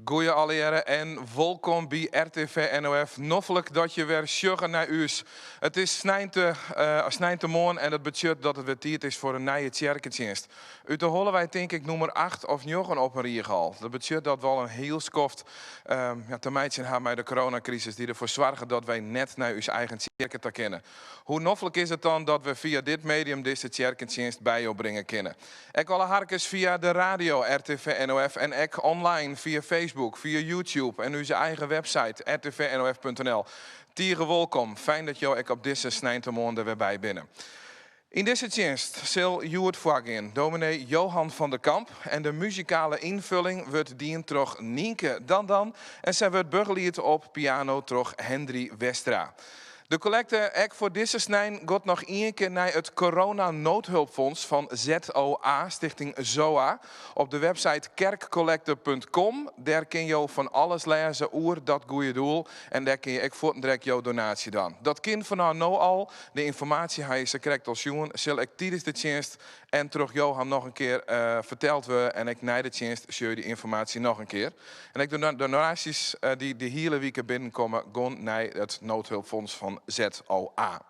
Goeie allegearre en wolkom by RTV NOF. Noflik dat je wer sjogge nei ús. It is sneinte, uh, sneintemoarn en dat betsjut dat it wer tiid is foar in nije tsjerketsjinst. Ut de holle wei tink ik nûmer 8 of 9 op in rige al. Dat betsjut dat we al in hiel skoft uh, ja, te meitsjen ha mei de coronakrisis dy't derfoar soarget dat wy net nei ús eigen tsjerke ta kinne. Hoe noflik is it dan dat we fia dit medium dizze tsjerketsjinst by jo bringe kinne. Ek alle harkers fia de radio RTV NOF en ek online fia Facebook, fia YouTube en ús eigen website rtvnof.nl. Tige wolkom. Fijn dat jo ek op dizze sneintemoarn der wer by binne. Yn dizze tsjinst sil hjoed foargean dominee Johan van der Kamp en de muzikale ynfulling wurdt dien troch Nienke Dandan en sy wurdt begelied op piano troch Hendry Westra. De kollekte ek foar dizze snein giet noch ien kear nei it Corona Noodhulpfonds fan ZOA, Stichting ZOA. Op de website kerkcollecte.com, dêr kin jo fan alles lêze oer dat goede doel en dêr kin je ek fuortendrekt jo donaasje dwaan. Dat kin fanôf no al. De ynformaasje ha je sakrekt al sjoen, sil ek tidens de tsjinst en troch Johan noch in kear uh, ferteld wurde en ek nei de tsjinst sjogge je dy ynformaasje noch in kear. En ek de donaasjes uh, dy't de hiele wike binnenkomme, gean nei it noodhulpfonds fan ZOA.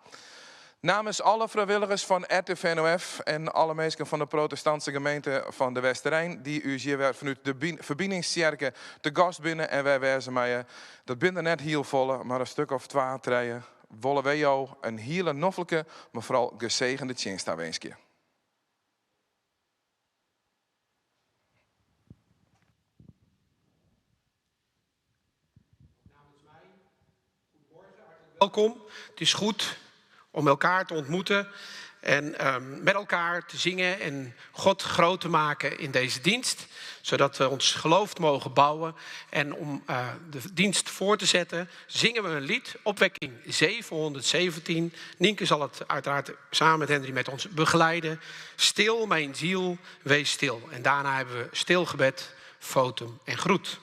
Namens alle frijwilligers fan RTV NOF en alle minsken fan de protestantske gemeente fan de Westerein, dy't ús hjir wer fanút de Ferbiningstsjerke te gast binne en wy wêze meie, dat binne der net hiel folle, mar in stik of twa, trije, wolle wy jo in hiele noflike, mar foaral gesegende tsjinst tawinskje. Namens mij, goedemorgen, hartelijk welkom. Het is goed om elkaar te ontmoeten en met elkaar te zingen en God groot te maken in deze dienst. Zodat we ons geloof mogen bouwen. En om de dienst voor te zetten, zingen we een lied, Opwekking 717. Nienke zal het uiteraard samen met Henry met ons begeleiden. Stil, mijn ziel, wees stil. En daarna hebben we stil gebed, votum en groet.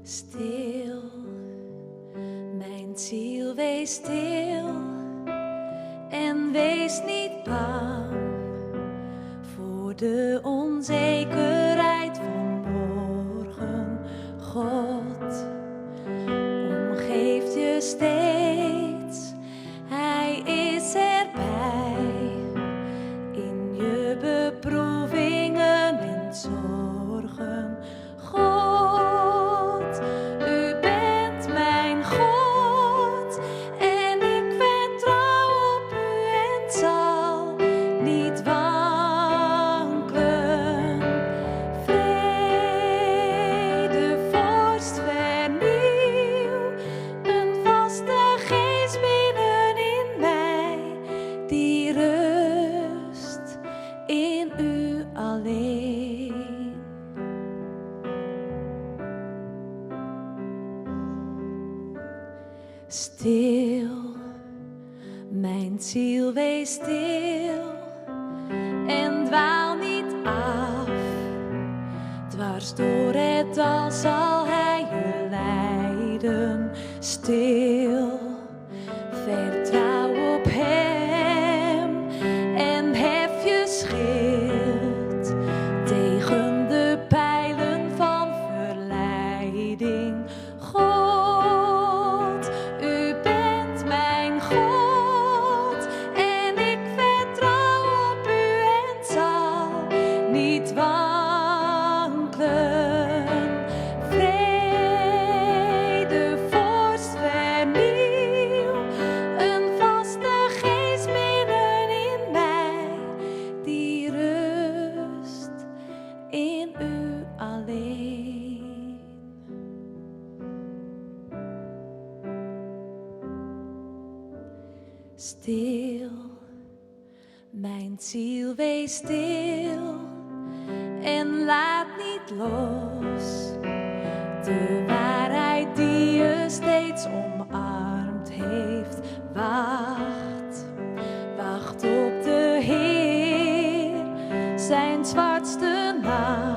Stil, mijn ziel, wees stil en wees niet bang voor de onzekerheid van morgen. God omgeeft je steeds, Hij is erbij in je beproevingen en zorgen. God, u bent mijn God en ik vertrouw op u en zal niet wankelen. Vrede, vorst, vernieuw, een vaste geest binnen in mij, die rust in u alleen. Stil, mijn ziel, wees stil en dwaal niet af. Dwars door het dal zal hij je leiden. Stil, vertrouw op hem en hef je schild tegen de pijlen van verleiding. God, u bent mijn God en ik vertrouw op u en zal niet wankelen. Vrede, vorst, vernieuw, een vaste geest binnen in mij, die rust in u alleen. Stil, mijn ziel, wees stil en laat niet los. De waarheid die je steeds omarmd heeft, wacht, wacht op de Heer, zijn zwartste nacht.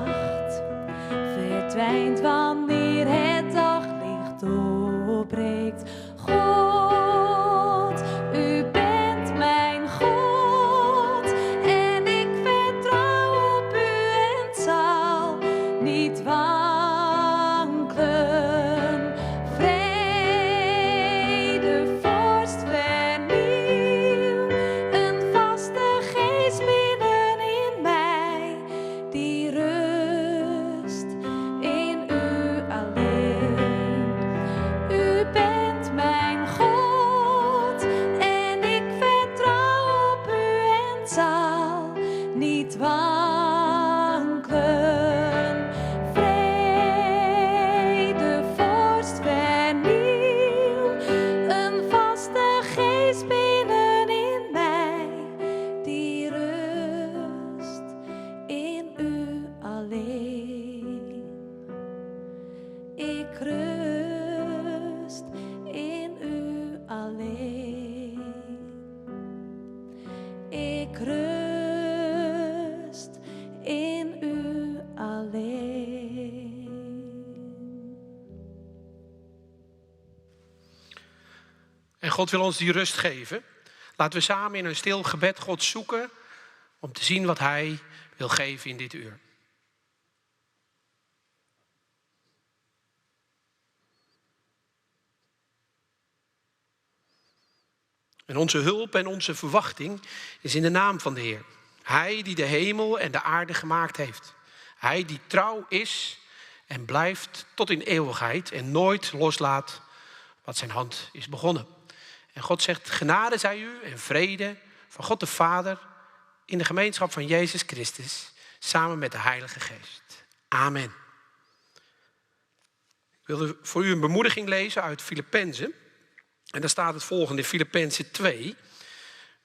God wil ons die rust geven. Laten we samen in een stil gebed God zoeken om te zien wat Hij wil geven in dit uur. En onze hulp en onze verwachting is in de naam van de Heer. Hij die de hemel en de aarde gemaakt heeft. Hij die trouw is en blijft tot in eeuwigheid en nooit loslaat wat zijn hand is begonnen. En God zegt, genade zij u en vrede van God de Vader in de gemeenschap van Jezus Christus, samen met de Heilige Geest. Amen. Ik wilde voor u een bemoediging lezen uit Filippenzen. En daar staat het volgende in Filippenzen 2.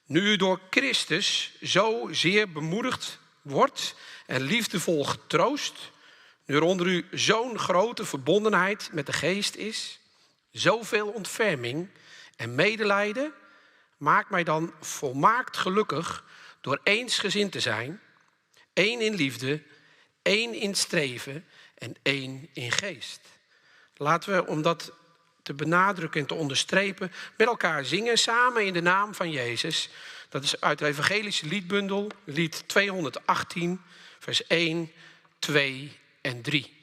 Nu u door Christus zo zeer bemoedigd wordt en liefdevol getroost, nu er onder u zo'n grote verbondenheid met de geest is, zoveel ontferming en medelijden, maak mij dan volmaakt gelukkig door eensgezind te zijn, één in liefde, één in streven en één in geest. Laten we, om dat te benadrukken en te onderstrepen, met elkaar zingen, samen in de naam van Jezus. Dat is uit de Evangelische Liedbundel, lied 218, vers 1, 2 en 3.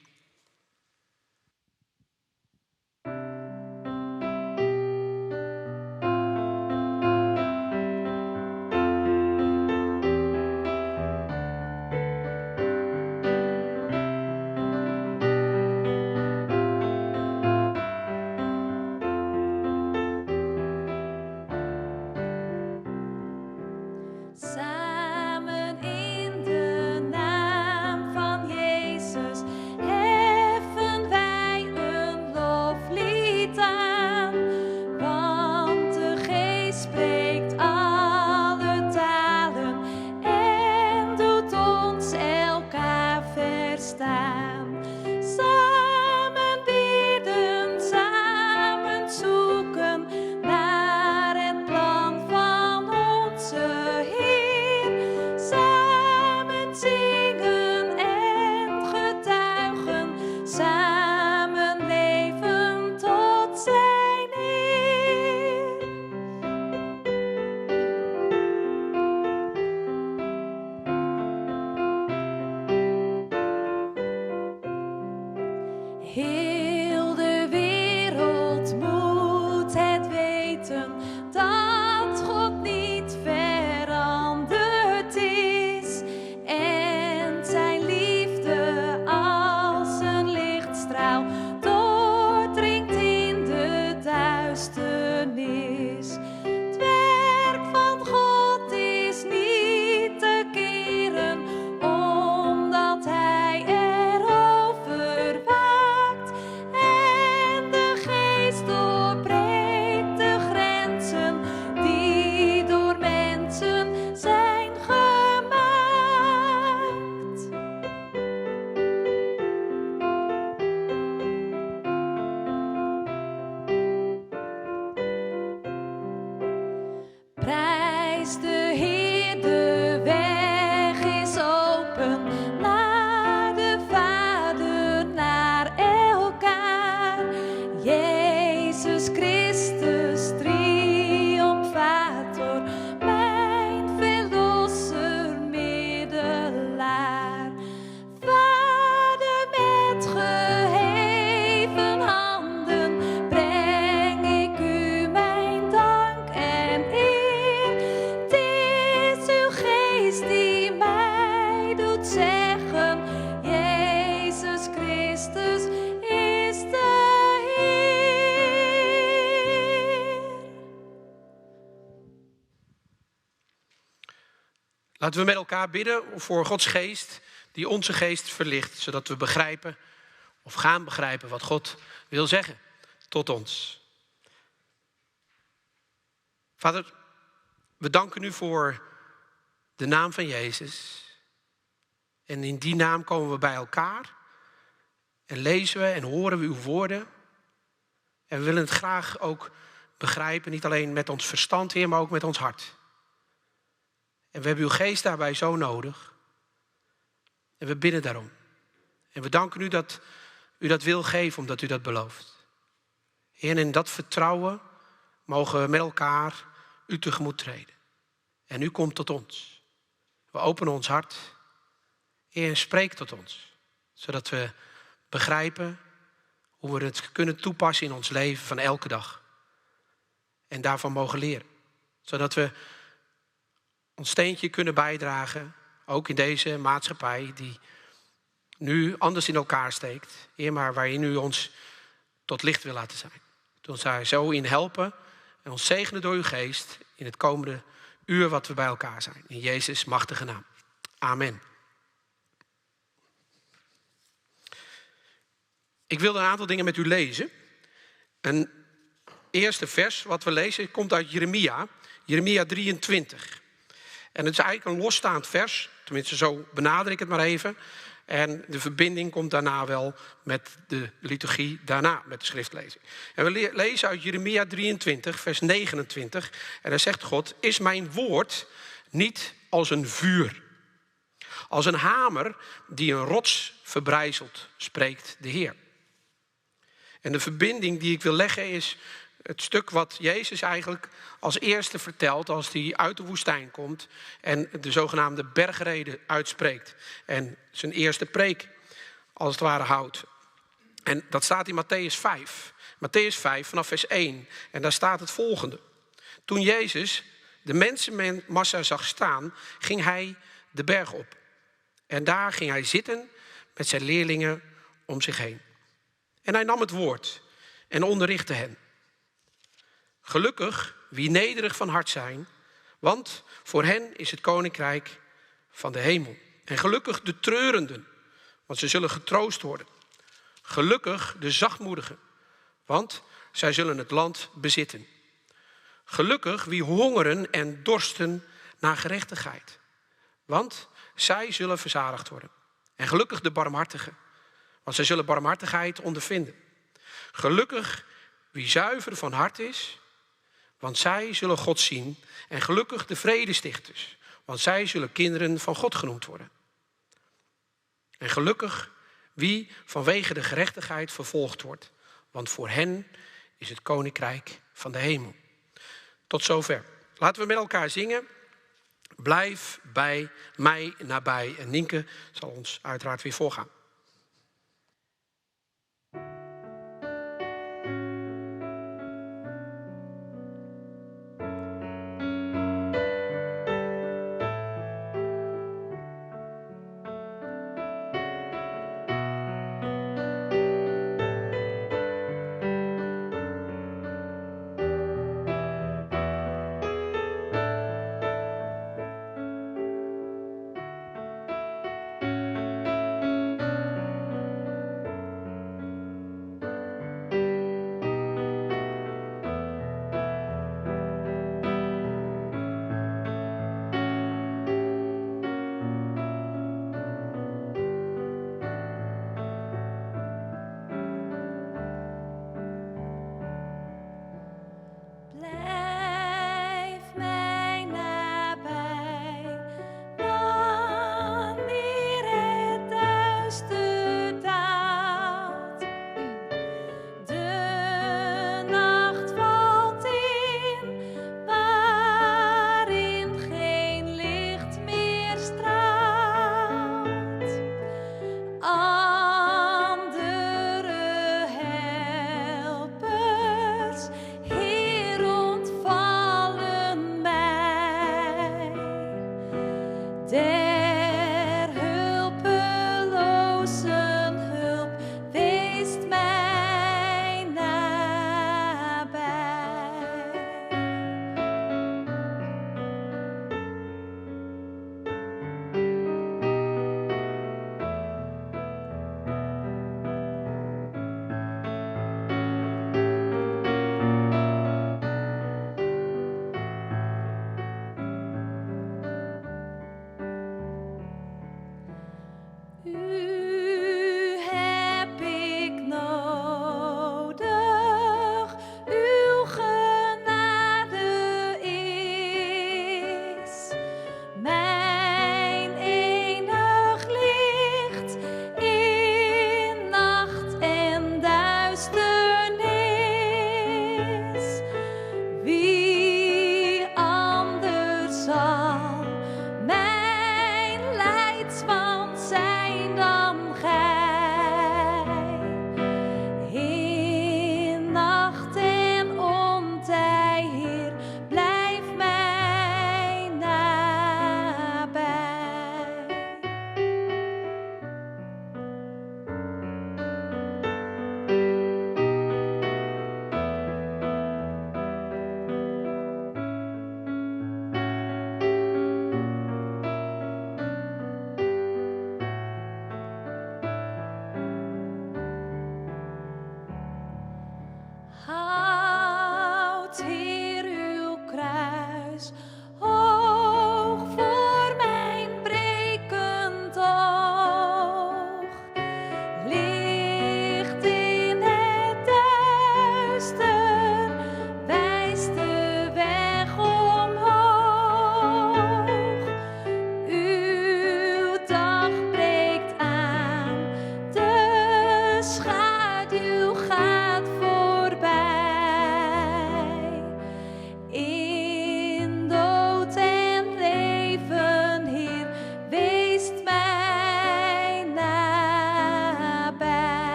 Samen in de naam van Jezus Heel de wereld moet het weten dat God niet veranderd is en zijn liefde als een lichtstraal doordringt in de duisternis. Het werk van God is niet te keren, omdat Hij erover waakt. En de Geest doorbreekt de grenzen die door mensen zijn gemaakt. Prijs de Heer, de weg is open naar de Vader, naar elkaar. Jezus Christus, triomfator, mijn verlosser, middelaar. Vader, met geheven handen breng ik u mijn dank en eer. Het is uw geest die mij doet zeggen, Jezus Christus is de Heer. Laten we met elkaar bidden voor Gods geest, die onze geest verlicht, zodat we begrijpen of gaan begrijpen wat God wil zeggen tot ons. Vader, we danken u voor de naam van Jezus. En in die naam komen we bij elkaar en lezen we en horen we uw woorden. En we willen het graag ook begrijpen, niet alleen met ons verstand, Heer, maar ook met ons hart. En we hebben uw geest daarbij zo nodig. En we bidden daarom. En we danken u dat u dat wil geven, omdat u dat belooft. Heer, en in dat vertrouwen Mogen we met elkaar u tegemoet treden. En u komt tot ons. We openen ons hart en spreekt tot ons. Zodat we begrijpen hoe we het kunnen toepassen in ons leven van elke dag. En daarvan mogen leren. Zodat we ons steentje kunnen bijdragen, ook in deze maatschappij die nu anders in elkaar steekt. Heer, maar waarin u ons tot licht wil laten zijn. Dat ons daar zo in helpen en ons zegenen door uw geest in het komende uur wat we bij elkaar zijn. In Jezus' machtige naam. Amen. Ik wilde een aantal dingen met u lezen. Een eerste vers wat we lezen komt uit Jeremia, Jeremia 23. En het is eigenlijk een losstaand vers, tenminste zo benader ik het maar even. En de verbinding komt daarna wel met de liturgie daarna, met de schriftlezing. En we lezen uit Jeremia 23, vers 29. En daar zegt God, is mijn woord niet als een vuur? Als een hamer die een rots verbrijzelt, spreekt de Heer. En de verbinding die ik wil leggen is het stuk wat Jezus eigenlijk als eerste vertelt als hij uit de woestijn komt en de zogenaamde bergrede uitspreekt. En zijn eerste preek als het ware houdt. En dat staat in Mattheüs 5. Mattheüs 5 vanaf vers 1. En daar staat het volgende. Toen Jezus de mensenmassa zag staan, ging hij de berg op. En daar ging hij zitten met zijn leerlingen om zich heen. En hij nam het woord en onderrichtte hen. Gelukkig wie nederig van hart zijn, want voor hen is het koninkrijk van de hemel. En gelukkig de treurenden, want ze zullen getroost worden. Gelukkig de zachtmoedigen, want zij zullen het land bezitten. Gelukkig wie hongeren en dorsten naar gerechtigheid, want zij zullen verzadigd worden. En gelukkig de barmhartigen, want zij zullen barmhartigheid ondervinden. Gelukkig wie zuiver van hart is, want zij zullen God zien. En gelukkig de vredestichters, want zij zullen kinderen van God genoemd worden. En gelukkig wie vanwege de gerechtigheid vervolgd wordt, want voor hen is het koninkrijk van de hemel. Tot zover. Laten we met elkaar zingen. Blijf bij mij nabij. En Nienke zal ons uiteraard weer voorgaan.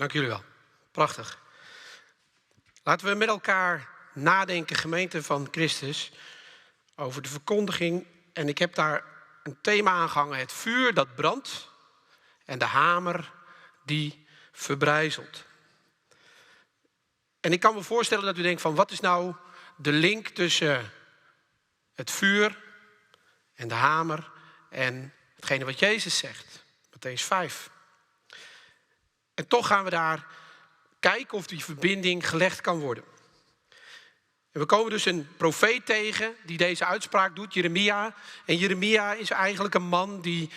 Dank jullie wel. Prachtig. Laten we met elkaar nadenken, gemeente van Christus, over de verkondiging. En ik heb daar een thema aangehangen: het vuur dat brandt en de hamer die verbrijzelt. En ik kan me voorstellen dat u denkt van wat is nou de link tussen het vuur en de hamer en hetgene wat Jezus zegt. Mattheüs 5. En toch gaan we daar kijken of die verbinding gelegd kan worden. En we komen dus een profeet tegen die deze uitspraak doet, Jeremia. En Jeremia is eigenlijk een man die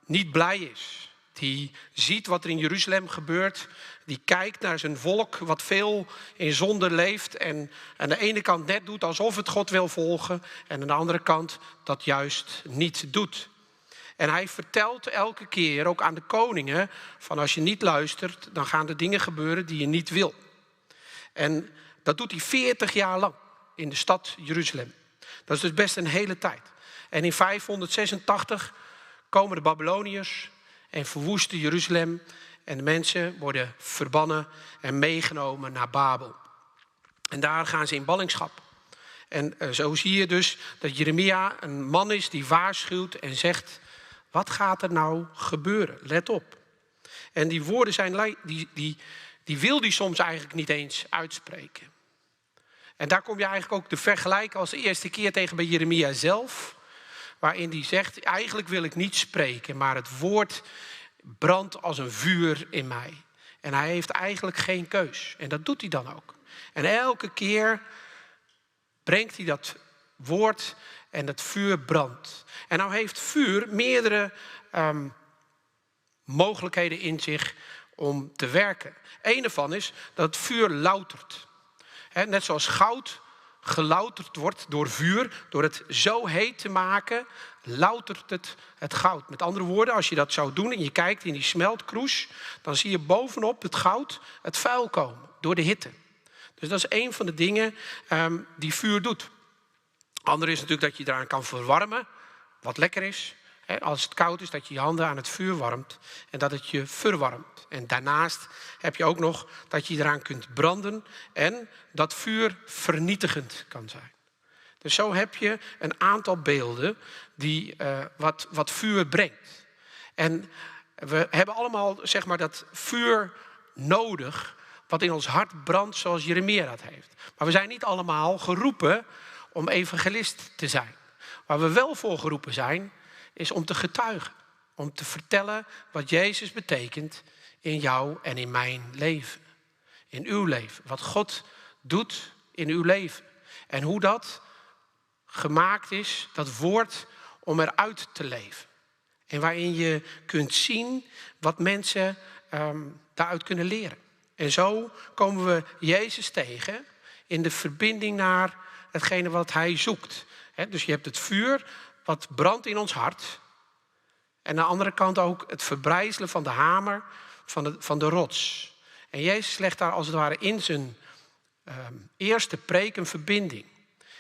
niet blij is. Die ziet wat er in Jeruzalem gebeurt. Die kijkt naar zijn volk wat veel in zonde leeft. En aan de ene kant net doet alsof het God wil volgen. En aan de andere kant dat juist niet doet. En hij vertelt elke keer ook aan de koningen van als je niet luistert, dan gaan er dingen gebeuren die je niet wil. En dat doet hij 40 jaar lang in de stad Jeruzalem. Dat is dus best een hele tijd. En in 586 komen de Babyloniërs en verwoesten Jeruzalem. En de mensen worden verbannen en meegenomen naar Babel. En daar gaan ze in ballingschap. En zo zie je dus dat Jeremia een man is die waarschuwt en zegt: wat gaat er nou gebeuren? Let op. En die woorden zijn, die wil die soms eigenlijk niet eens uitspreken. En daar kom je eigenlijk ook de vergelijking als de eerste keer tegen bij Jeremia zelf. Waarin die zegt, eigenlijk wil ik niet spreken, maar het woord brandt als een vuur in mij. En hij heeft eigenlijk geen keus. En dat doet hij dan ook. En elke keer brengt hij dat woord en dat vuur brandt. En nou heeft vuur meerdere mogelijkheden in zich om te werken. Eén ervan is dat het vuur loutert. Net zoals goud gelouterd wordt door vuur, door het zo heet te maken, loutert het goud. Met andere woorden, als je dat zou doen en je kijkt in die smeltkroes, dan zie je bovenop het goud het vuil komen door de hitte. Dus dat is één van de dingen die vuur doet. Ander is natuurlijk dat je eraan kan verwarmen, wat lekker is. Als het koud is, dat je je handen aan het vuur warmt en dat het je verwarmt. En daarnaast heb je ook nog dat je eraan kunt branden en dat vuur vernietigend kan zijn. Dus zo heb je een aantal beelden die wat vuur brengt. En we hebben allemaal dat vuur nodig wat in ons hart brandt zoals Jeremia dat heeft. Maar we zijn niet allemaal geroepen om evangelist te zijn. Waar we wel voor geroepen zijn, is om te getuigen. Om te vertellen wat Jezus betekent in jou en in mijn leven. In uw leven. Wat God doet in uw leven. En hoe dat gemaakt is, dat woord om eruit te leven. En waarin je kunt zien wat mensen daaruit kunnen leren. En zo komen we Jezus tegen in de verbinding naar hetgene wat hij zoekt. Dus je hebt het vuur wat brandt in ons hart. En aan de andere kant ook het verbrijzelen van de hamer van de rots. En Jezus legt daar als het ware in zijn eerste preek een verbinding.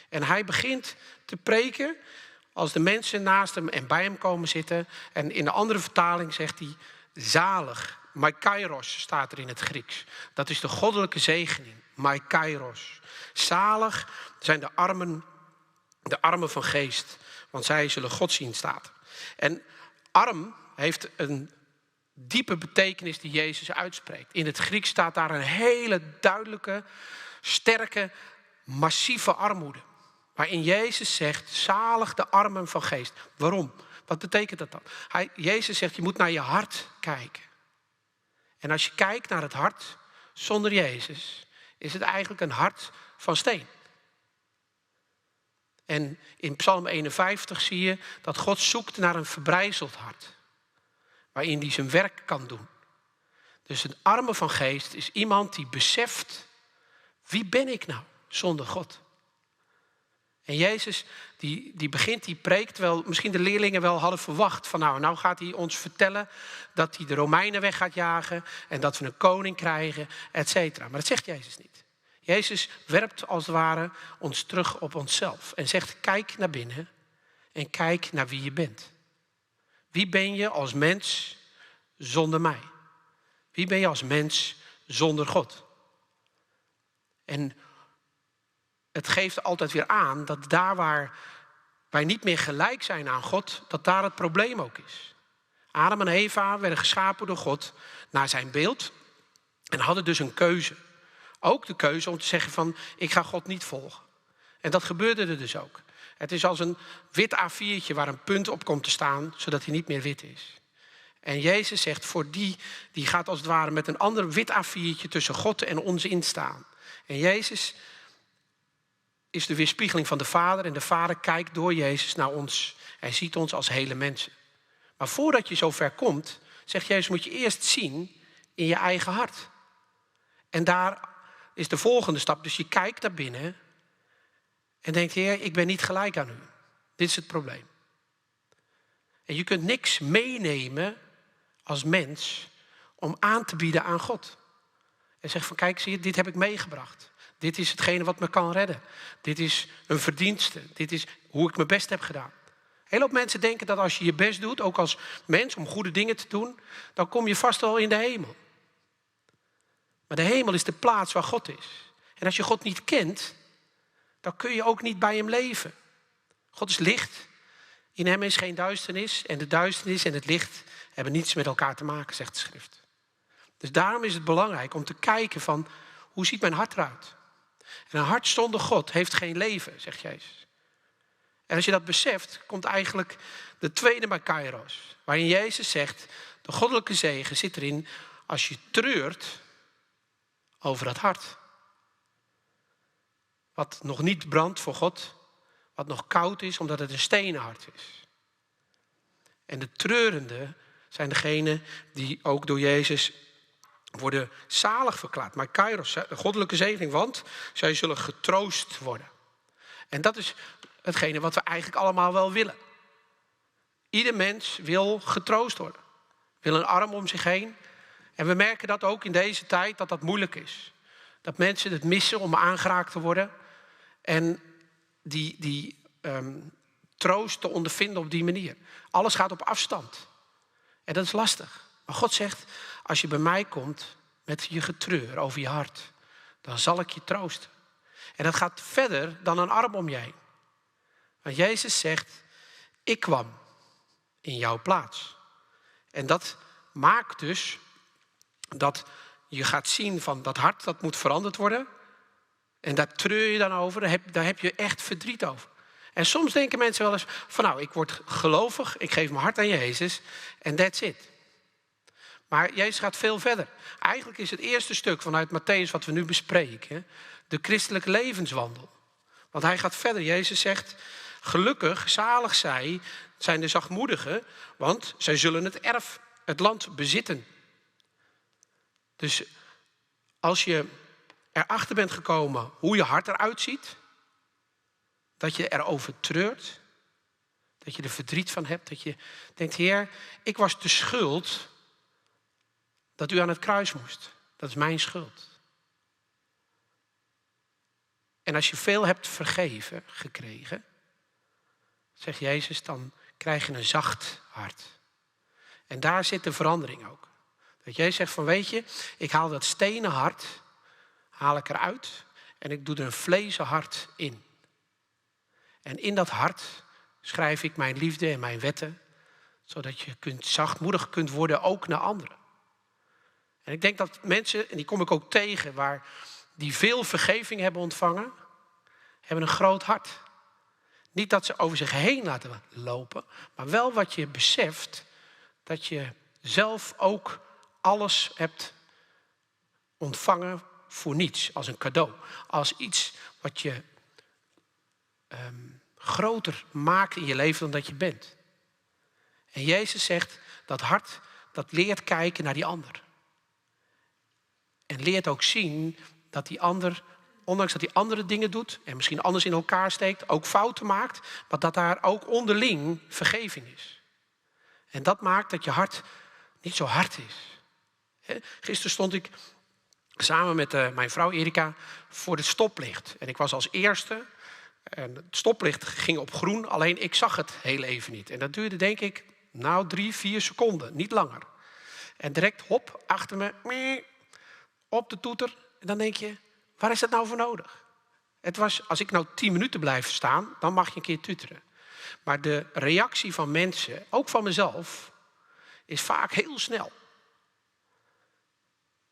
En hij begint te preken als de mensen naast hem en bij hem komen zitten. En in de andere vertaling zegt hij zalig. Makairos staat er in het Grieks. Dat is de goddelijke zegening. Makairos. Zalig zijn de armen, de armen van geest. Want zij zullen God zien, staat. En arm heeft een diepe betekenis die Jezus uitspreekt. In het Grieks staat daar een hele duidelijke, sterke, massieve armoede. Waarin Jezus zegt, zalig de armen van geest. Waarom? Wat betekent dat dan? Jezus zegt, je moet naar je hart kijken. En als je kijkt naar het hart zonder Jezus, is het eigenlijk een hart van steen. En in Psalm 51 zie je dat God zoekt naar een verbrijzeld hart. Waarin hij zijn werk kan doen. Dus een arme van geest is iemand die beseft, wie ben ik nou zonder God? En Jezus die begint die preek, terwijl misschien de leerlingen wel hadden verwacht van nou gaat hij ons vertellen dat hij de Romeinen weg gaat jagen en dat we een koning krijgen, et cetera. Maar dat zegt Jezus niet. Jezus werpt als het ware ons terug op onszelf en zegt kijk naar binnen en kijk naar wie je bent. Wie ben je als mens zonder mij? Wie ben je als mens zonder God? En het geeft altijd weer aan dat daar waar wij niet meer gelijk zijn aan God, dat daar het probleem ook is. Adam en Eva werden geschapen door God naar zijn beeld en hadden dus een keuze. Ook de keuze om te zeggen van ik ga God niet volgen. En dat gebeurde er dus ook. Het is als een wit A4'tje waar een punt op komt te staan, zodat hij niet meer wit is. En Jezus zegt voor die, die gaat als het ware met een ander wit A4'tje tussen God en ons instaan. En Jezus is de weerspiegeling van de Vader en de Vader kijkt door Jezus naar ons en ziet ons als hele mensen. Maar voordat je zover komt, zegt Jezus, moet je eerst zien in je eigen hart. En daar is de volgende stap. Dus je kijkt naar binnen en denkt, Heer, ik ben niet gelijk aan u. Dit is het probleem. En je kunt niks meenemen als mens om aan te bieden aan God. En zeg van, kijk, zie je, dit heb ik meegebracht. Dit is hetgene wat me kan redden. Dit is een verdienste. Dit is hoe ik mijn best heb gedaan. Heel hoop mensen denken dat als je je best doet, ook als mens, om goede dingen te doen, dan kom je vast wel in de hemel. Maar de hemel is de plaats waar God is. En als je God niet kent, dan kun je ook niet bij hem leven. God is licht. In hem is geen duisternis. En de duisternis en het licht hebben niets met elkaar te maken, zegt de schrift. Dus daarom is het belangrijk om te kijken van, hoe ziet mijn hart eruit? En een hart zonder God heeft geen leven, zegt Jezus. En als je dat beseft, komt eigenlijk de tweede Makairos. Waarin Jezus zegt, de goddelijke zegen zit erin als je treurt over dat hart. Wat nog niet brandt voor God, wat nog koud is omdat het een stenen hart is. En de treurenden zijn degenen die ook door Jezus worden zalig verklaard. Maar kairos, de goddelijke zegening, want zij zullen getroost worden. En dat is hetgene wat we eigenlijk allemaal wel willen. Ieder mens wil getroost worden. Wil een arm om zich heen. En we merken dat ook in deze tijd dat dat moeilijk is. Dat mensen het missen om aangeraakt te worden. En die troost te ondervinden op die manier. Alles gaat op afstand. En dat is lastig. Maar God zegt, als je bij mij komt met je getreur over je hart, dan zal ik je troosten. En dat gaat verder dan een arm om je heen. Want Jezus zegt, ik kwam in jouw plaats. En dat maakt dus dat je gaat zien van dat hart dat moet veranderd worden. En daar treur je dan over, daar heb je echt verdriet over. En soms denken mensen wel eens van nou, ik word gelovig, ik geef mijn hart aan Jezus en that's it. Maar Jezus gaat veel verder. Eigenlijk is het eerste stuk vanuit Mattheüs wat we nu bespreken, de christelijke levenswandel. Want hij gaat verder. Jezus zegt, gelukkig, zalig zij, zijn de zachtmoedigen, want zij zullen het erf, het land bezitten. Dus als je erachter bent gekomen hoe je hart eruit ziet, dat je erover treurt, dat je er verdriet van hebt, dat je denkt, Heer, ik was de schuld dat u aan het kruis moest. Dat is mijn schuld. En als je veel hebt vergeven, gekregen, zegt Jezus, dan krijg je een zacht hart. En daar zit de verandering ook. Dat Jezus zegt van, weet je, ik haal dat stenen hart, haal ik eruit en ik doe er een vlezen hart in. En in dat hart schrijf ik mijn liefde en mijn wetten, zodat je zachtmoedig kunt worden ook naar anderen. En ik denk dat mensen, en die kom ik ook tegen, waar die veel vergeving hebben ontvangen, hebben een groot hart. Niet dat ze over zich heen laten lopen, maar wel wat je beseft, dat je zelf ook alles hebt ontvangen voor niets, als een cadeau. Als iets wat je groter maakt in je leven dan dat je bent. En Jezus zegt, dat hart, dat leert kijken naar die ander. En leert ook zien dat die ander, ondanks dat hij andere dingen doet en misschien anders in elkaar steekt, ook fouten maakt, maar dat daar ook onderling vergeving is. En dat maakt dat je hart niet zo hard is. Hè? Gisteren stond ik samen met mijn vrouw Erika voor het stoplicht. En ik was als eerste. En het stoplicht ging op groen, alleen ik zag het heel even niet. En dat duurde denk ik 3, 4 seconden, niet langer. En direkt hop, achter me, op de toeter. En dan denk je, waar is dat nou voor nodig? Het was, als ik nou 10 minuten blijf staan, dan mag je een keer tuteren. Maar de reactie van mensen, ook van mezelf, is vaak heel snel.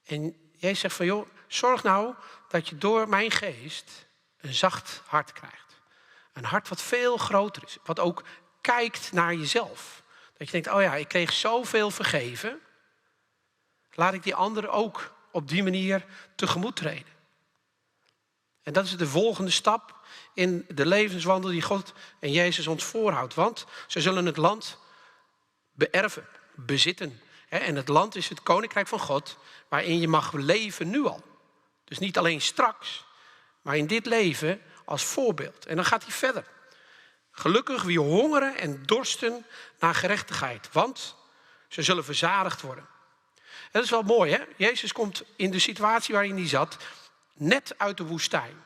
En jij zegt van joh, zorg nou dat je door mijn geest een zacht hart krijgt. Een hart wat veel groter is, wat ook kijkt naar jezelf. Dat je denkt, oh ja, ik kreeg zoveel vergeven. Laat ik die anderen ook op die manier tegemoet treden. En dat is de volgende stap in de levenswandel die God en Jezus ons voorhoudt. Want ze zullen het land beërven, bezitten. En het land is het koninkrijk van God, waarin je mag leven nu al. Dus niet alleen straks, maar in dit leven als voorbeeld. En dan gaat hij verder. Gelukkig wie hongeren en dorsten naar gerechtigheid, want ze zullen verzadigd worden. Dat is wel mooi, hè? Jezus komt in de situatie waarin hij zat, net uit de woestijn.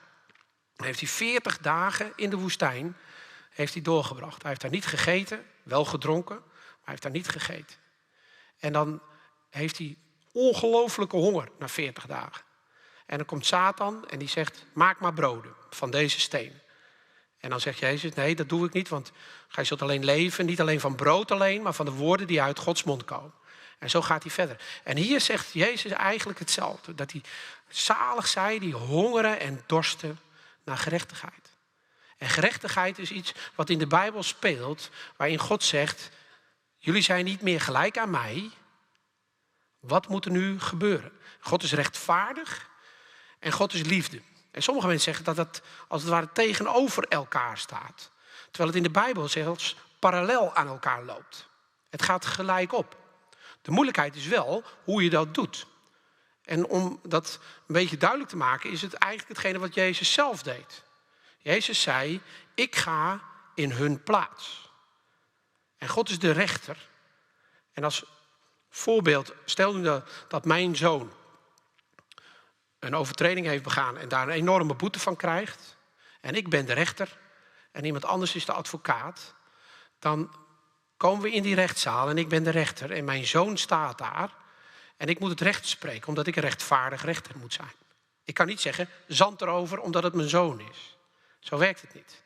Dan heeft hij 40 dagen in de woestijn heeft hij doorgebracht. Hij heeft daar niet gegeten, wel gedronken, maar hij heeft daar niet gegeten. En dan heeft hij ongelooflijke honger na 40 dagen. En dan komt Satan en die zegt, maak maar broden van deze steen. En dan zegt Jezus, nee, dat doe ik niet, want gij zult alleen leven, niet alleen van brood alleen, maar van de woorden die uit Gods mond komen. En zo gaat hij verder. En hier zegt Jezus eigenlijk hetzelfde. Dat hij zalig zij die hongeren en dorsten naar gerechtigheid. En gerechtigheid is iets wat in de Bijbel speelt, waarin God zegt, jullie zijn niet meer gelijk aan mij. Wat moet er nu gebeuren? God is rechtvaardig en God is liefde. En sommige mensen zeggen dat dat als het ware tegenover elkaar staat. Terwijl het in de Bijbel zelfs parallel aan elkaar loopt. Het gaat gelijk op. De moeilijkheid is wel hoe je dat doet. En om dat een beetje duidelijk te maken, is het eigenlijk hetgene wat Jezus zelf deed. Jezus zei, ik ga in hun plaats. En God is de rechter. En als voorbeeld, stel nu dat mijn zoon een overtreding heeft begaan en daar een enorme boete van krijgt. En ik ben de rechter en iemand anders is de advocaat. Dan komen we in die rechtszaal en ik ben de rechter en mijn zoon staat daar. En ik moet het recht spreken, omdat ik een rechtvaardig rechter moet zijn. Ik kan niet zeggen, zand erover, omdat het mijn zoon is. Zo werkt het niet.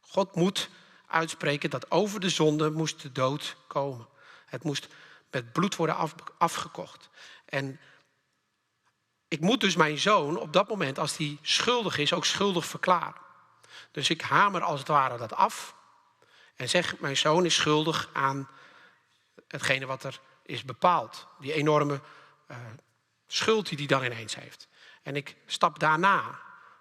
God moet uitspreken dat over de zonde moest de dood komen. Het moest met bloed worden afgekocht. En ik moet dus mijn zoon op dat moment, als hij schuldig is, ook schuldig verklaren. Dus ik hamer als het ware dat af en zeg, mijn zoon is schuldig aan hetgene wat er is bepaald. Die enorme schuld die hij dan ineens heeft. En ik stap daarna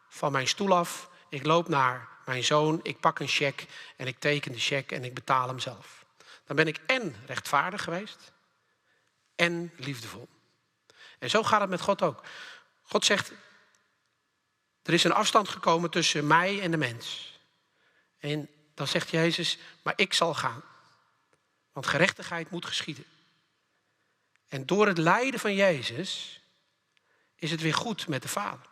van mijn stoel af, ik loop naar mijn zoon, ik pak een cheque en ik teken de cheque en ik betaal hem zelf. Dan ben ik én rechtvaardig geweest en liefdevol. En zo gaat het met God ook. God zegt, er is een afstand gekomen tussen mij en de mens. En dan zegt Jezus, maar ik zal gaan. Want gerechtigheid moet geschieden. En door het lijden van Jezus is het weer goed met de Vader.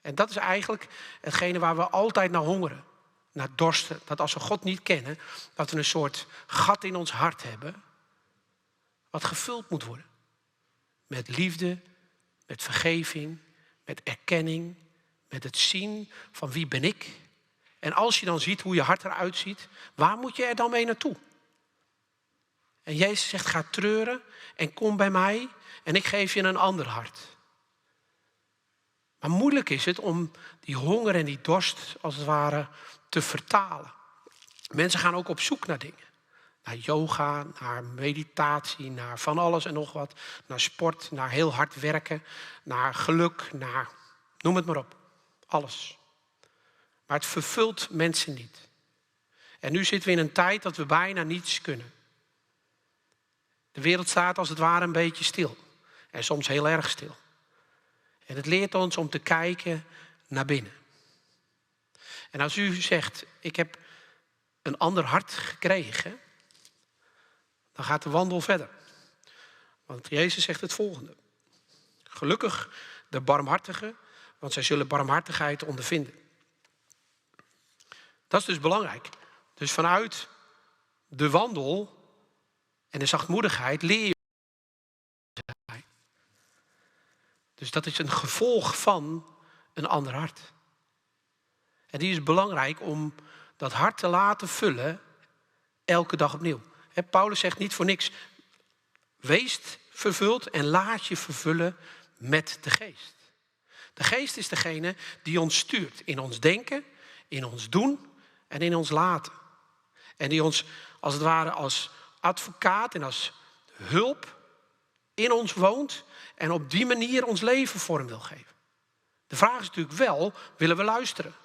En dat is eigenlijk hetgene waar we altijd naar hongeren. Naar dorsten. Dat als we God niet kennen, dat we een soort gat in ons hart hebben. Wat gevuld moet worden. Met liefde, met vergeving, met erkenning, met het zien van wie ben ik. En als je dan ziet hoe je hart eruit ziet, waar moet je er dan mee naartoe? En Jezus zegt, ga treuren en kom bij mij en ik geef je een ander hart. Maar moeilijk is het om die honger en die dorst als het ware te vertalen. Mensen gaan ook op zoek naar dingen. Naar yoga, naar meditatie, naar van alles en nog wat. Naar sport, naar heel hard werken, naar geluk, naar noem het maar op. Alles. Maar het vervult mensen niet. En nu zitten we in een tijd dat we bijna niets kunnen. De wereld staat als het ware een beetje stil. En soms heel erg stil. En het leert ons om te kijken naar binnen. En als u zegt, ik heb een ander hart gekregen, dan gaat de wandel verder. Want Jezus zegt het volgende. Gelukkig de barmhartigen, want zij zullen barmhartigheid ondervinden. Dat is dus belangrijk. Dus vanuit de wandel en de zachtmoedigheid leer je Dus dat is een gevolg van een ander hart. En die is belangrijk om dat hart te laten vullen elke dag opnieuw. Paulus zegt niet voor niks, wees vervuld en laat je vervullen met de geest. De geest is degene die ons stuurt in ons denken, in ons doen en in ons laten. En die ons als het ware als advocaat en als hulp in ons woont en op die manier ons leven vorm wil geven. De vraag is natuurlijk wel, willen we luisteren?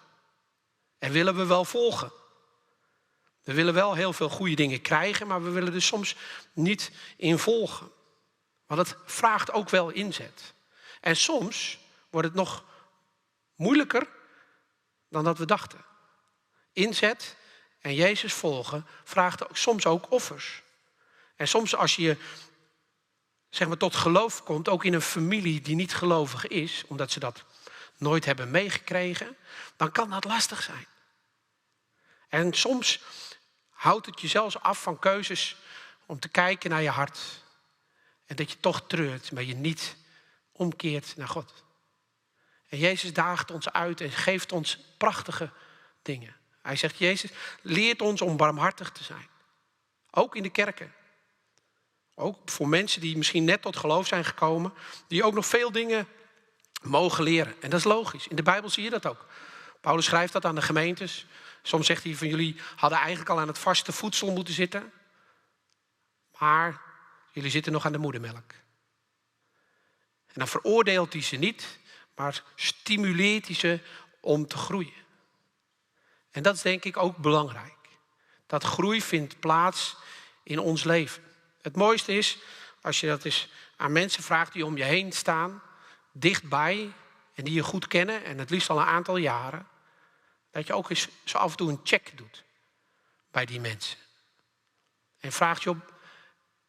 En willen we wel volgen? We willen wel heel veel goede dingen krijgen, maar we willen er soms niet in volgen. Want het vraagt ook wel inzet. En soms wordt het nog moeilijker dan dat we dachten. Inzet en Jezus volgen vraagt soms ook offers. En soms als je tot geloof komt, ook in een familie die niet gelovig is, omdat ze dat nooit hebben meegekregen, dan kan dat lastig zijn. En soms houdt het je zelfs af van keuzes om te kijken naar je hart. En dat je toch treurt, maar je niet omkeert naar God. En Jezus daagt ons uit en geeft ons prachtige dingen. Hij zegt, Jezus leert ons om barmhartig te zijn. Ook in de kerken. Ook voor mensen die misschien net tot geloof zijn gekomen, die ook nog veel dingen mogen leren. En dat is logisch. In de Bijbel zie je dat ook. Paulus schrijft dat aan de gemeentes. Soms zegt hij van jullie hadden eigenlijk al aan het vaste voedsel moeten zitten. Maar jullie zitten nog aan de moedermelk. En dan veroordeelt hij ze niet, maar stimuleert hij ze om te groeien. En dat is denk ik ook belangrijk. Dat groei vindt plaats in ons leven. Het mooiste is, als je dat eens aan mensen vraagt die om je heen staan, dichtbij en die je goed kennen en het liefst al een aantal jaren, dat je ook eens zo af en toe een check doet bij die mensen. En vraagt je op,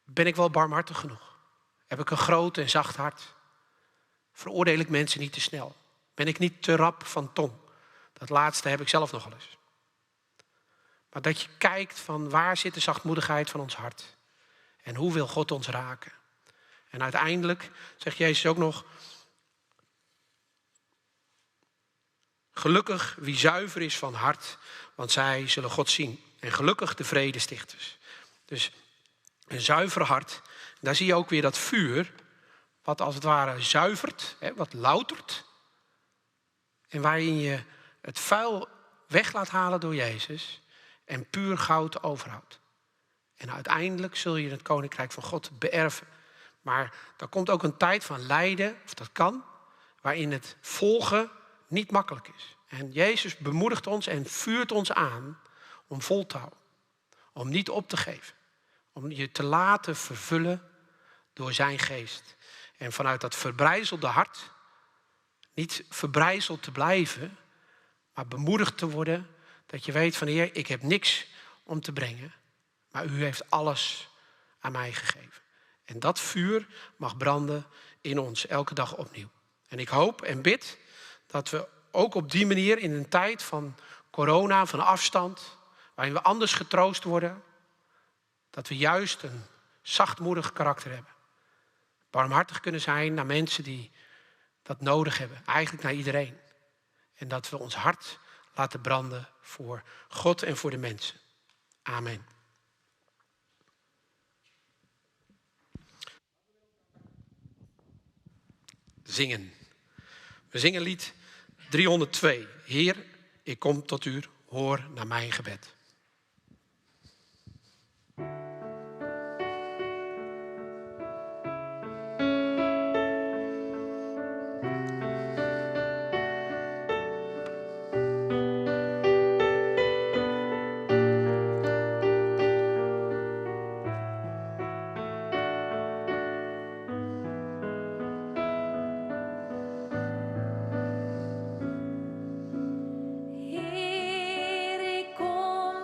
ben ik wel barmhartig genoeg? Heb ik een groot en zacht hart? Veroordeel ik mensen niet te snel? Ben ik niet te rap van tong? Dat laatste heb ik zelf nogal eens. Maar dat je kijkt van waar zit de zachtmoedigheid van ons hart? En hoe wil God ons raken? En uiteindelijk zegt Jezus ook nog, gelukkig wie zuiver is van hart, want zij zullen God zien. En gelukkig de vredestichters. Dus een zuiver hart, daar zie je ook weer dat vuur, wat als het ware zuivert, wat loutert. En waarin je het vuil weg laat halen door Jezus en puur goud overhoudt. En uiteindelijk zul je het koninkrijk van God beërven. Maar er komt ook een tijd van lijden, of dat kan, waarin het volgen niet makkelijk is. En Jezus bemoedigt ons en vuurt ons aan om vol te houden. Om niet op te geven. Om je te laten vervullen door zijn geest. En vanuit dat verbrijzelde hart, niet verbrijzeld te blijven, maar bemoedigd te worden, dat je weet van Heer, ik heb niks om te brengen, maar u heeft alles aan mij gegeven. En dat vuur mag branden in ons, elke dag opnieuw. En ik hoop en bid dat we ook op die manier in een tijd van corona, van afstand, waarin we anders getroost worden, dat we juist een zachtmoedig karakter hebben. Barmhartig kunnen zijn naar mensen die dat nodig hebben. Eigenlijk naar iedereen. En dat we ons hart laten branden voor God en voor de mensen. Amen. Zingen. We zingen lied 302. Heer, ik kom tot u, hoor naar mijn gebed. Heer, ik kom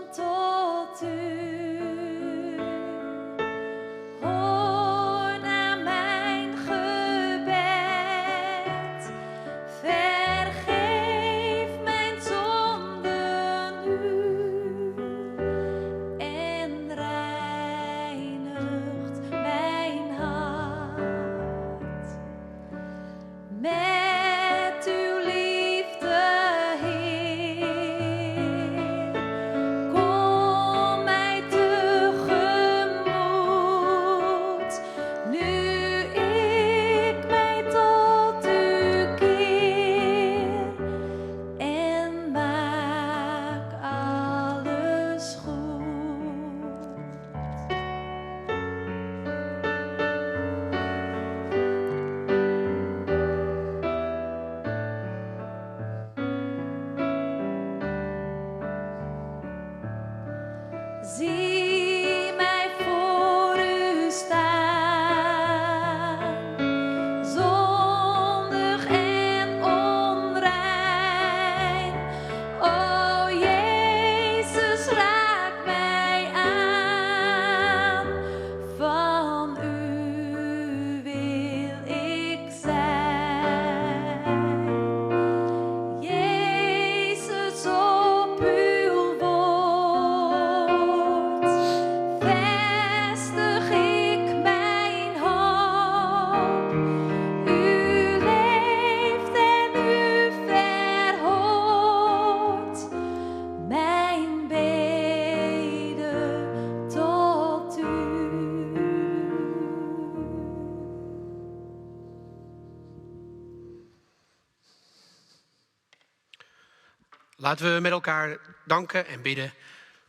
Laten we met elkaar danken en bidden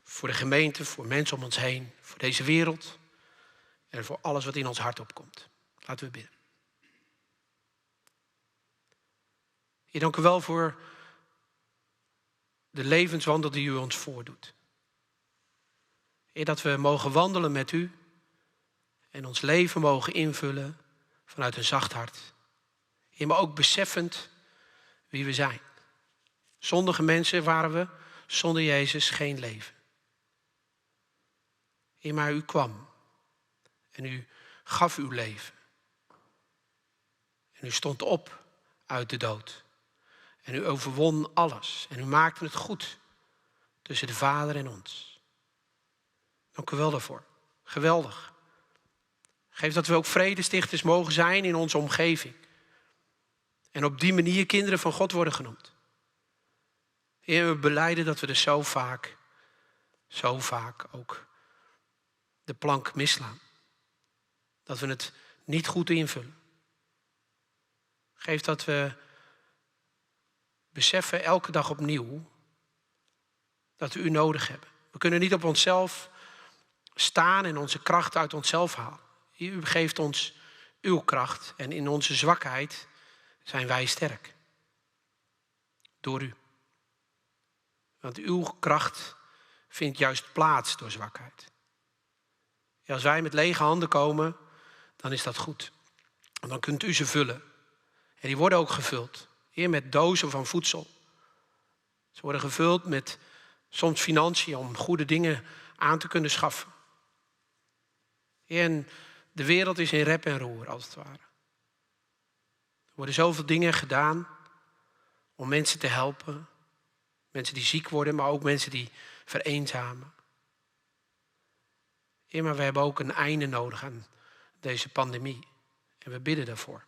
voor de gemeente, voor mensen om ons heen, voor deze wereld en voor alles wat in ons hart opkomt. Laten we bidden. Heer, dank u wel voor de levenswandel die u ons voordoet. Heer, dat we mogen wandelen met u en ons leven mogen invullen vanuit een zacht hart. Heer, maar ook beseffend wie we zijn. Zondige mensen waren we, zonder Jezus geen leven. Heer, maar u kwam en u gaf uw leven. En u stond op uit de dood. En u overwon alles. En u maakte het goed tussen de Vader en ons. Dank u wel daarvoor. Geweldig. Geef dat we ook vredestichters mogen zijn in onze omgeving. En op die manier kinderen van God worden genoemd. Heer, we belijden dat we er zo vaak, zo vaak ook de plank misslaan. Dat we het niet goed invullen. Geef dat we beseffen elke dag opnieuw dat we u nodig hebben. We kunnen niet op onszelf staan en onze kracht uit onszelf halen. U geeft ons uw kracht en in onze zwakheid zijn wij sterk. Door u. Want uw kracht vindt juist plaats door zwakheid. Ja, als wij met lege handen komen, dan is dat goed. Want dan kunt u ze vullen. En die worden ook gevuld. Heer, met dozen van voedsel. Ze worden gevuld met soms financiën om goede dingen aan te kunnen schaffen. Heer, en de wereld is in rep en roer, als het ware. Er worden zoveel dingen gedaan om mensen te helpen. Mensen die ziek worden, maar ook mensen die vereenzamen. Heer, maar we hebben ook een einde nodig aan deze pandemie. En we bidden daarvoor.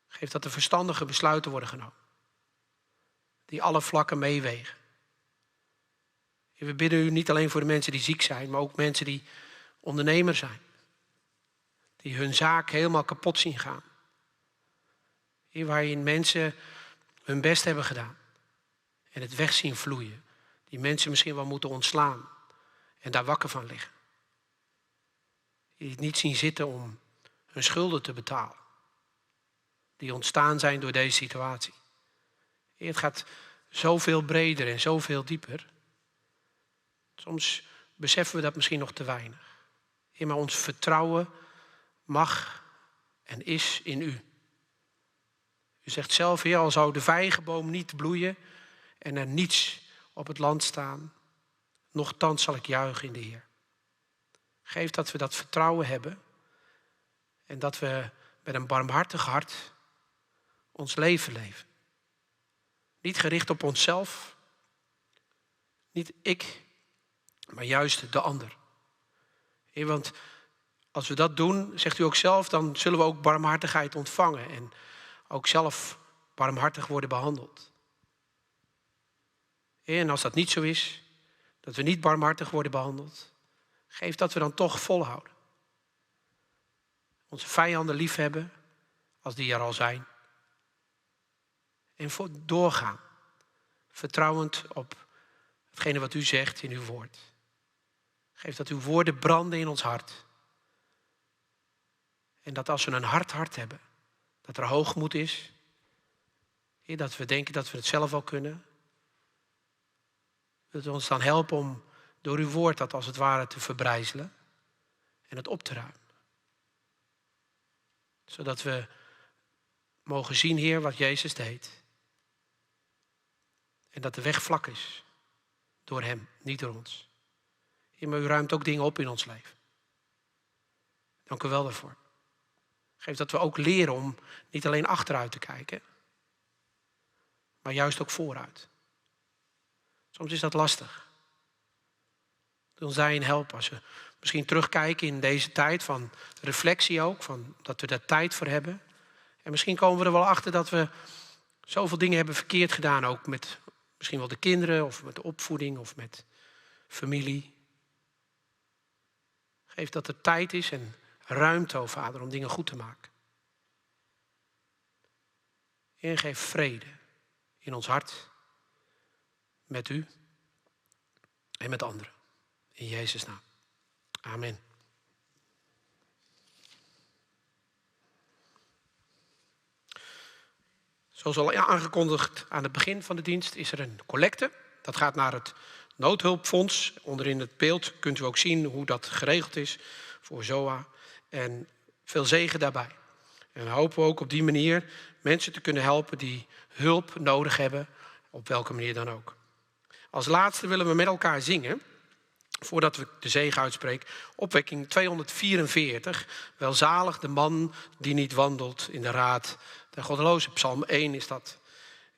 Geef dat er verstandige besluiten worden genomen. Die alle vlakken meewegen. En we bidden u niet alleen voor de mensen die ziek zijn, maar ook mensen die ondernemer zijn. Die hun zaak helemaal kapot zien gaan. Hier waarin mensen hun best hebben gedaan. En het weg zien vloeien. Die mensen misschien wel moeten ontslaan. En daar wakker van liggen. Die het niet zien zitten om hun schulden te betalen. Die ontstaan zijn door deze situatie. Heer, het gaat zoveel breder en zoveel dieper. Soms beseffen we dat misschien nog te weinig. Heer, maar ons vertrouwen mag en is in u. U zegt zelf, Heer, al zou de vijgenboom niet bloeien en er niets op het land staan, nochtans zal ik juichen in de Heer. Geef dat we dat vertrouwen hebben en dat we met een barmhartig hart ons leven leven. Niet gericht op onszelf, niet ik, maar juist de ander. Heer, want als we dat doen, zegt u ook zelf, dan zullen we ook barmhartigheid ontvangen en ook zelf barmhartig worden behandeld. Heer, en als dat niet zo is, dat we niet barmhartig worden behandeld, geef dat we dan toch volhouden. Onze vijanden liefhebben, als die er al zijn. En doorgaan, vertrouwend op hetgene wat u zegt in uw woord. Geef dat uw woorden branden in ons hart. En dat als we een hard hart hebben, dat er hoogmoed is. Heer, dat we denken dat we het zelf al kunnen. Wilt u ons dan helpen om door uw woord dat als het ware te verbrijzelen en het op te ruimen. Zodat we mogen zien, Heer, wat Jezus deed. En dat de weg vlak is. Door hem, niet door ons. Heer, maar u ruimt ook dingen op in ons leven. Dank u wel daarvoor. Geef dat we ook leren om niet alleen achteruit te kijken, maar juist ook vooruit. Soms is dat lastig. Doe ons daarin helpen als we misschien terugkijken in deze tijd van reflectie ook, van dat we daar tijd voor hebben. En misschien komen we er wel achter dat we zoveel dingen hebben verkeerd gedaan, ook met misschien wel de kinderen of met de opvoeding of met familie. Geef dat er tijd is en ruimte, o Vader, om dingen goed te maken. En geef vrede In ons hart, met u en met anderen. In Jezus' naam. Amen. Zoals al aangekondigd aan het begin van de dienst is er een collecte. Dat gaat naar het noodhulpfonds. Onderin het beeld kunt u ook zien hoe dat geregeld is voor ZOA. En veel zegen daarbij. En we hopen ook op die manier mensen te kunnen helpen die hulp nodig hebben, op welke manier dan ook. Als laatste willen we met elkaar zingen, voordat we de zegen uitspreken, opwekking 244. Welzalig de man die niet wandelt in de raad der goddelozen. Psalm 1 is dat.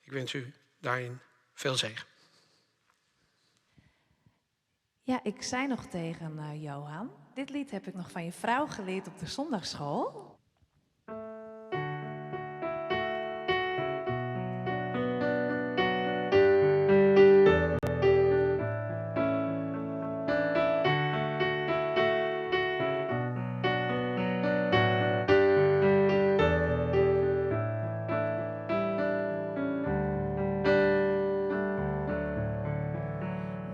Ik wens u daarin veel zegen. Ja, ik zei nog tegen Johan, dit lied heb ik nog van je vrouw geleerd op de zondagschool.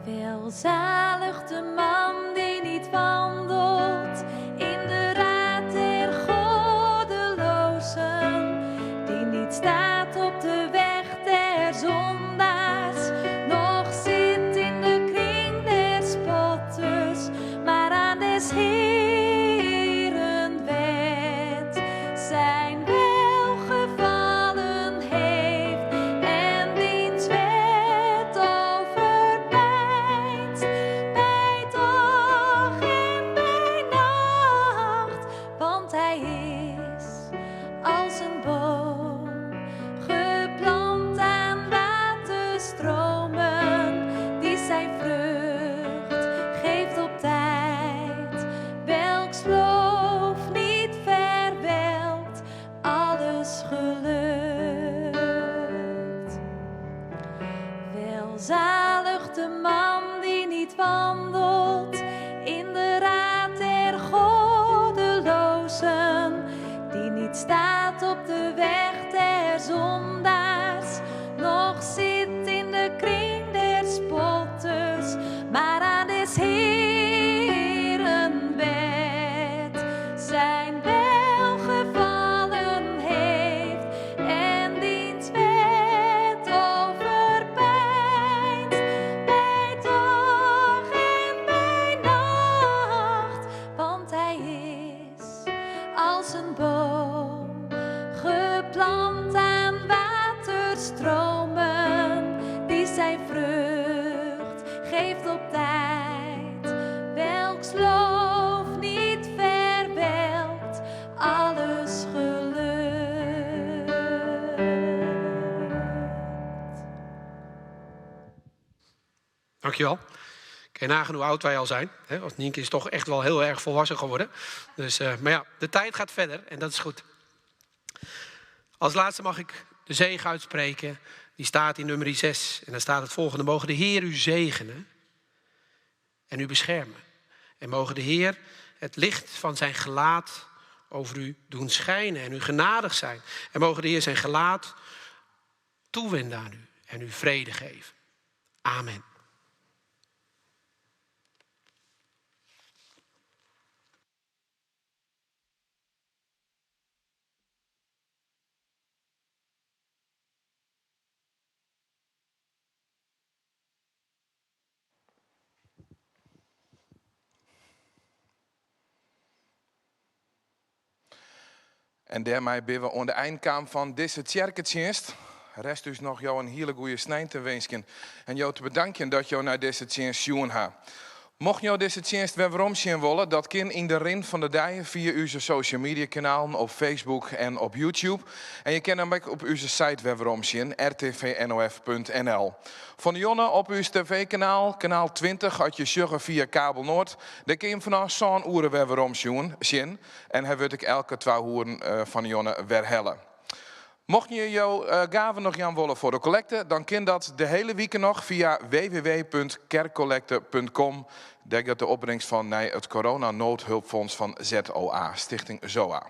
Welzalig de man die niet wandelt in de raad der goddelozen, die niet staat op de weg der zondaars, noch zit in de kring der spotters, maar aan des Heeren wet zijn welgevallen heeft en diens wet overpeinst bij dag en bij nacht, want hij is als een boom geplant aan waterstromen, die zijn vrucht geeft op tijd, welks loof niet verwelkt, alles gelukt. Welzalig de man die niet wandelt in de raad der goddelozen, die niet staat op de weg der zondaars, noch zit in de kring der spotters, maar aan des Heeren wet zijn welgevallen heeft en diens wet overpeinst bij dag en bij nacht, want hij is als een boom geplant aan waterstromen, die zijn vrucht geeft op tijd, welks loof niet verwelkt, alles gelukt. Dankjewel. Kun je nagaan hoe oud wij al zijn. Hè? Want Nienke is toch echt wel heel erg volwassen geworden. Maar de tijd gaat verder en dat is goed. Als laatste mag ik de zegen uitspreken. Die staat in Numeri 6. En daar staat het volgende. Mogen de Heer u zegenen en u beschermen. En mogen de Heer het licht van zijn gelaat over u doen schijnen en u genadig zijn. En mogen de Heer zijn gelaat toewenden aan u en u vrede geven. Amen. En daarmee ben we aan de eindkaam van deze tsjerketsjenst. Rest dus nog jou een hele goede snijn te wensen. En jou te bedanken dat jou naar deze tjenst sjoen ha. Mocht jou deze tjenst weer werom zien willen, dat kan in de rin van de dijen via uw social media kanalen op Facebook en op YouTube. En je kan hem ook op uw site weer werom zien, r t v n o f punt n l. Van de Jonne op uw tv-kanaal, kanaal 20, had je sjuggen via Kabel Noord. Daar kun je hem vanaf zo'n uren weer werom zien. En hij wordt ik elke 2 uren van de Jonne weer hellen. Mocht je jouw gaven nog gaan willen voor de collecte, dan kan dat de hele week nog via w w w punt kerkcollecte punt com. Daar gaat de opbrengst van naar het corona-noodhulpfonds van ZOA, Stichting ZOA.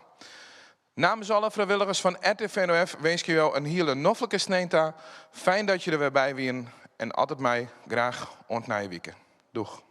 Namens alle frijwilligers fan RTV NOF winskje jo in hiele noflike snein ta. Fijn dat je der wer by wienen en as it mei graach oant nije wike. Doeg.